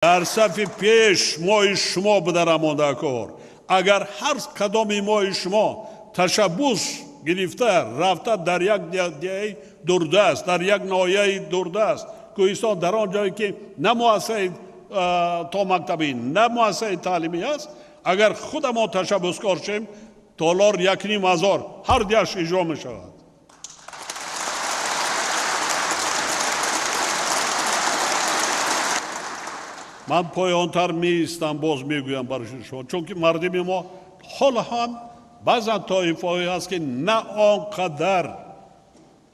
Дар сафи пеш мои шумо бидарамонда кор. Агар ҳар кадоми мои шумо ташаббус гирифта рафта дар як деҳаи дурдаст, дар як ноҳияи дурдаст, кӯҳистон, дар он ҷое ки на муассисаи томактабӣ, на муассисаи таълимӣ аст, агар худамо ташаббускор шем, толор 1500 ҳар диаш иҷро мешавад. Ман поёнтар меистам, боз мегӯям барои шумо, чунки мардуми мо ҳоло ҳам баъзан тоифаҳое ҳаст, ки на он қадар,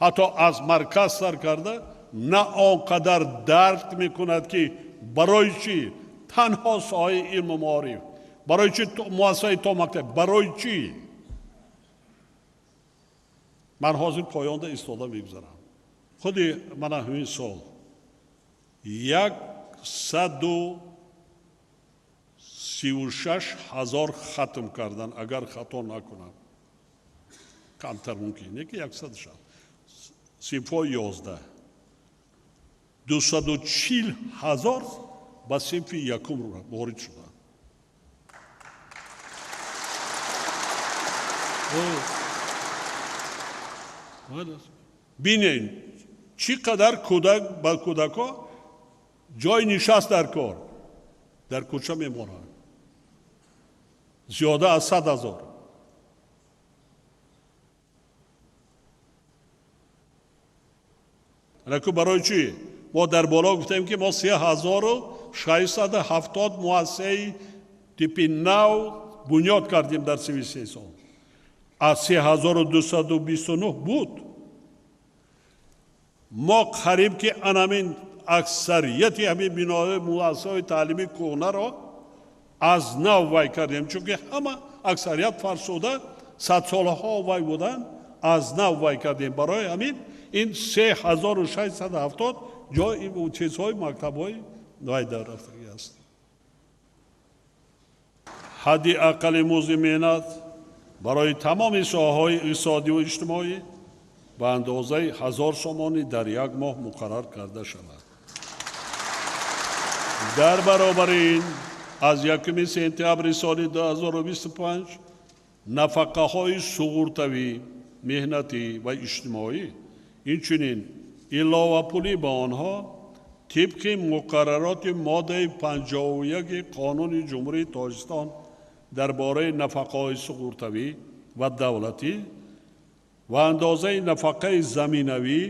ҳатто аз марказ сар карда, на он қадар дарк мекунад, ки барои чӣ танҳо соҳаи илму маориф, барои чӣ муассисаи томактаб, барои чӣ? Ман ҳозир поёнда истода мегузарам. Худи мана ҳамин сол 136 000 хатм кардан, агар хато накунам, камтар мумкин не ки 106, синфҳои 11, 240 000 ба синфи якум ворид шуданд. Бинед, чӣ қадар кӯдак ба кӯдакҳо ҷои нишаст дар кор, дар кӯча мемонанд. Зиёда аз 100 000. Раку барои чӣ? Мо дар боло гуфтем, ки мо 3670 муассисаи типи нав бунёд кардем дар 33 сол. Аз 3229 буд. Мо қариб ки анамин аксарияти ҳамин биноҳои муассисаҳои таълимии кӯҳнаро аз нав вай кардем, чунки ҳама аксарият фарсуда садсолаҳо вай буданд, аз нав вай кардем. Барои ҳамин ин 3670 ҷои чизҳои мактабҳои вай дар рафтагӣ аст. Ҳадди аққали музди меҳнат барои тамоми соҳаҳои иқтисодиву иҷтимоӣ ба андозаи 1000 сомонӣ дар як моҳ муқаррар карда шавад. Дар баробари ин аз 1 сентябри соли 2025 нафақаҳои суғуртавӣ, меҳнатӣ ва иҷтимоӣ, инчунин иловапулӣ ба онҳо тибқи муқаррароти моддаи 51 Қонуни Ҷумҳурии Тоҷикистон дар бораи нафақаҳои суғуртавӣ ва давлатӣ ва андозаи нафақаи заминавӣ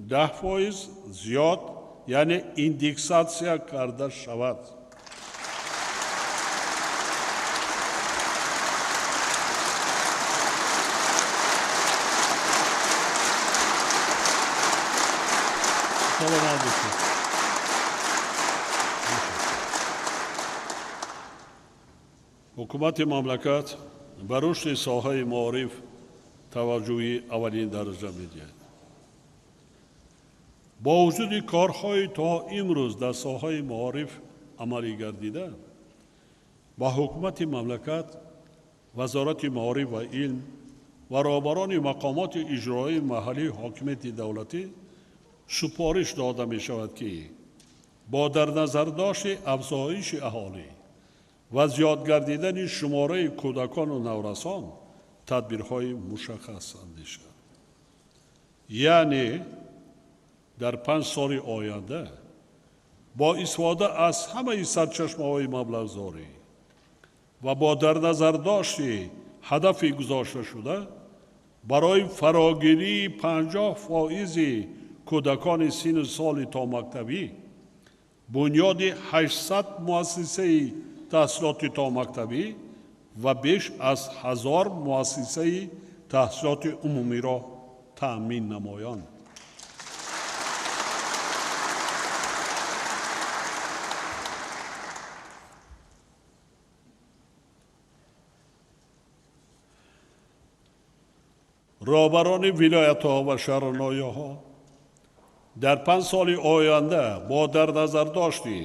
10% зиёд, яъне индексатсия карда шавад. Ҳукумати мамлакат ба рушди соҳаи маориф таваҷҷӯҳи аввалин дараҷа медиҳад. Бо вуҷуди корҳои то имрӯз дар соҳаи маориф амалӣ гардида, ба ҳукумати мамлакат, Вазорати маориф ва илм ва роҳбарони мақомоти иҷроии маҳаллии ҳокимияти давлатӣ супориш дода мешавад, ки бо дар назардошти афзоиши аҳолӣ ва зиёд гардидани шумораи кӯдакону наврасон тадбирҳои мушаххас андешанд. Яъне дар 5 соли оянда бо истифода аз ҳамаи сарчашмаҳои маблағзорӣ ва бо дар назардошти ҳадафи гузошташуда барои фарогирии 50% кӯдакони синну соли томактабӣ бунёди 800 муассисаи таҳсилоти томактабӣ ва беш аз 1000 муассисаи таҳсилоти умумиро таъмин намоянд. Роҳбарони вилоятҳо ва шаҳру ноҳияҳо дар 5 соли оянда бо дар назардошти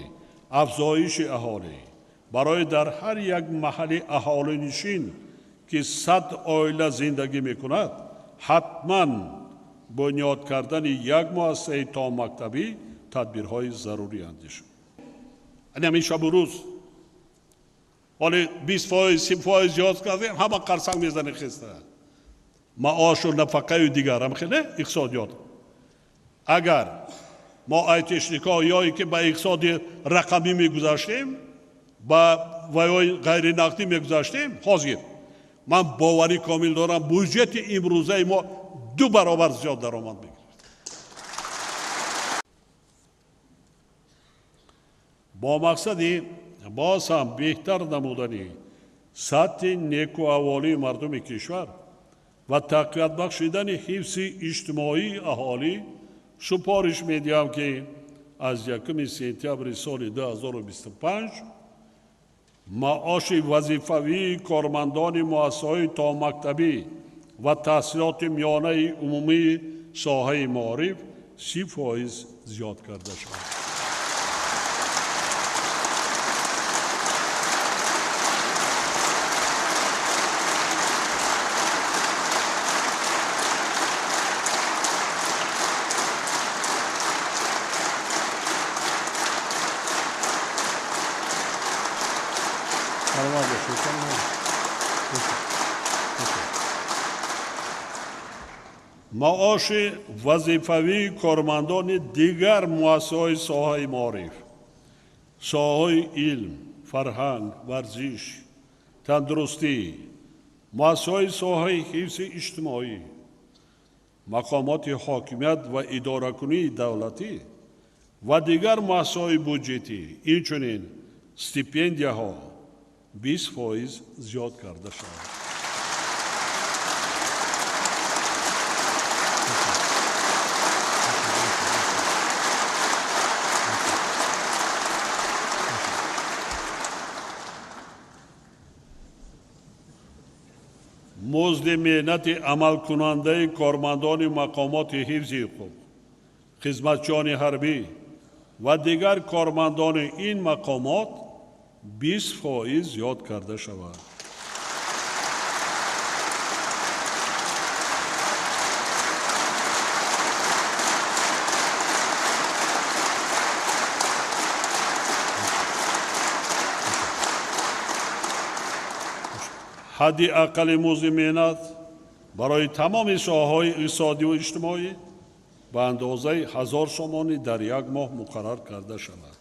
афзоиши аҳолӣ барои дар ҳар як маҳалли аҳолинишин ки 100 оила зиндагӣ мекунад, ҳатман бунёд кардани як муассисаи томактабӣ тадбирҳои зарурӣ андешанд. Ҳамин шабу рӯз. Ҳоле 20%, 30% зиёд кардем, ҳама қарсанг мезанем хеста. Маошу нафақаю дигар ҳам хеле иқтисодиёт. Агар мо айтишникҳо ё ки ба иқтисоди рақамӣ мегузаштем, ба ваёи ғайринақдӣ мегузаштем, ҳозир ман боварӣ комил дорам, буҷети имрӯзаи мо 2 баробар зиёд даромад мегирад. Бо мақсади боз ҳам беҳтар намудани сатҳи некуаҳволии мардуми кишвар ва тақвият бахшидани ҳифзи иҷтимоии аҳолӣ супориш медиҳам, ки аз 1 сентябри соли 2025 маоши вазифавии кормандони муассисаҳои томактабӣ ва таҳсилоти миёнаи умумии соҳаи маориф 30% зиёд карда шавад. Маоши вазифавии кормандони дигар муассисаҳои соҳаи маориф, соҳаҳои илм, фарҳанг, варзиш, тандурустӣ, муассисаҳои соҳаи ҳифзи иҷтимоӣ, мақомоти ҳокимият ва идоракунии давлатӣ ва дигар муассисаҳои буҷетӣ, инчунин стипендияҳо 20% зиёд карда шавад. Музди меҳнати амалкунандаи кормандони мақомоти ҳифзи ҳуқуқ, хизматчиёни ҳарбӣ ва дигар кормандони ин мақомот 20% зиёд карда шавад. Ҳадди аққали музди меҳнат барои тамоми соҳаҳои иқтисодиву иҷтимоӣ ба андозаи 1000 сомонӣ дар як моҳ муқаррар карда шавад.